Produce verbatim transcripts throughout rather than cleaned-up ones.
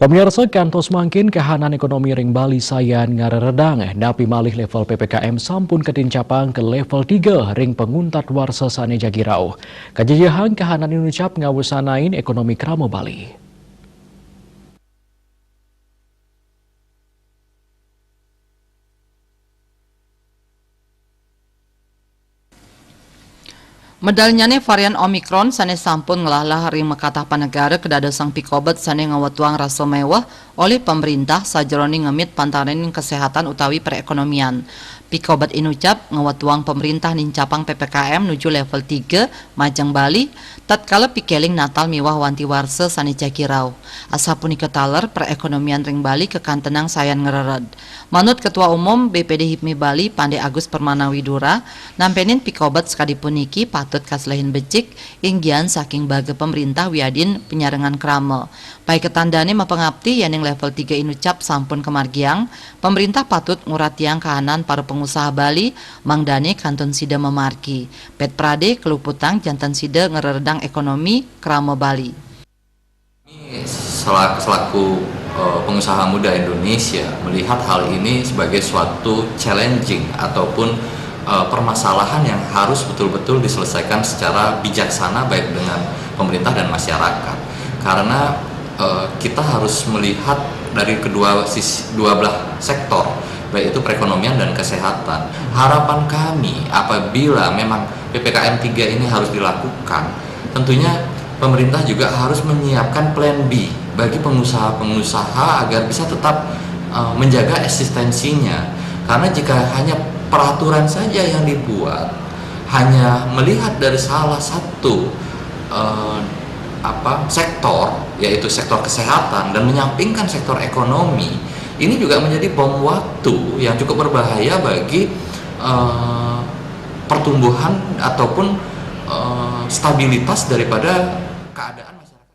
Pemirsa, kantos mangkin kahanan ekonomi ring Bali sayan ngareredang, napi malih level P P K M sampun katincapang ke level tiga ring panguntat warsa sane jagi rauh. Kajejehang kahanan inucap ngawusanain ekonomi krama Bali. Medalnyane varian Omicron sane sampun nglahlah ring makatah panegara kadadosang pikobet sane ngwetuang rasa meweh olih pamrintah sajeroning ngemit pantaraning kesehatan utawi perekonomian. Pikobet inucap ngwetuang pamrintah nincapang P P K M nuju level tiga majeng Bali, tatkala pikeling Natal miwah wanti warsa sane jagi rauh. Asapunika taler perekonomian ring Bali kakantenang sayan ngrered. Manut Ketua Umum B P D hipmi Bali, Pande Agus Permana Widura, nampenin pikobet sakadi puniki patut kaselehin becik, inggian saking baga pamrintah wiadin panyarengan krama. Paiketan dane mapangapti yening level tiga inucap sampun kamargiang, pamrintah patut nguratiang kahanan para pangusaha Bali, mangdane kantun sida mamargi. Pet prade kaluputang janten sida ngreredang ekonomi krama Bali. Kami sela-, selaku, eh, pengusaha muda Indonesia melihat hal ini sebagai suatu challenging ataupun, eh, permasalahan yang harus betul-betul diselesaikan secara bijaksana baik dengan pemerintah dan masyarakat. Karena, eh, kita harus melihat dari kedua sisi, dua belah sektor, baik itu perekonomian dan kesehatan. Harapan kami apabila memang P P K M tiga ini harus dilakukan, tentunya pemerintah juga harus menyiapkan plan B bagi pengusaha-pengusaha agar bisa tetap, eh, menjaga eksistensinya. Karena jika hanya peraturan saja yang dibuat, hanya melihat dari salah satu, eh, apa, sektor, yaitu sektor kesehatan, dan menyampingkan sektor ekonomi, ini juga menjadi bom waktu yang cukup berbahaya bagi, eh, pertumbuhan ataupun, eh, stabilitas daripada keadaan masyarakat.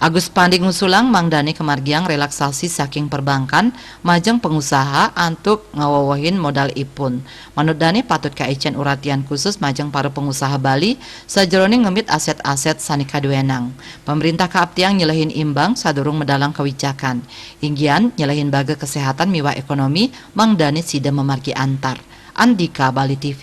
Agus Pande ngusulang mangdane kamargiang relaksasi saking perbankan majeng pengusaha antuk ngawewehin modal ipun. Manut dane patut kaicen uratian khusus majeng para pengusaha Bali sajeroning ngemit aset-aset sane kaduenang. Pamrintah kaaptiang nyelehin imbang sadurung medalang kawicakan. Inggian nyelehin baga kesehatan miwah ekonomi mangdane sida mamargi antar. Andika, Bali T V.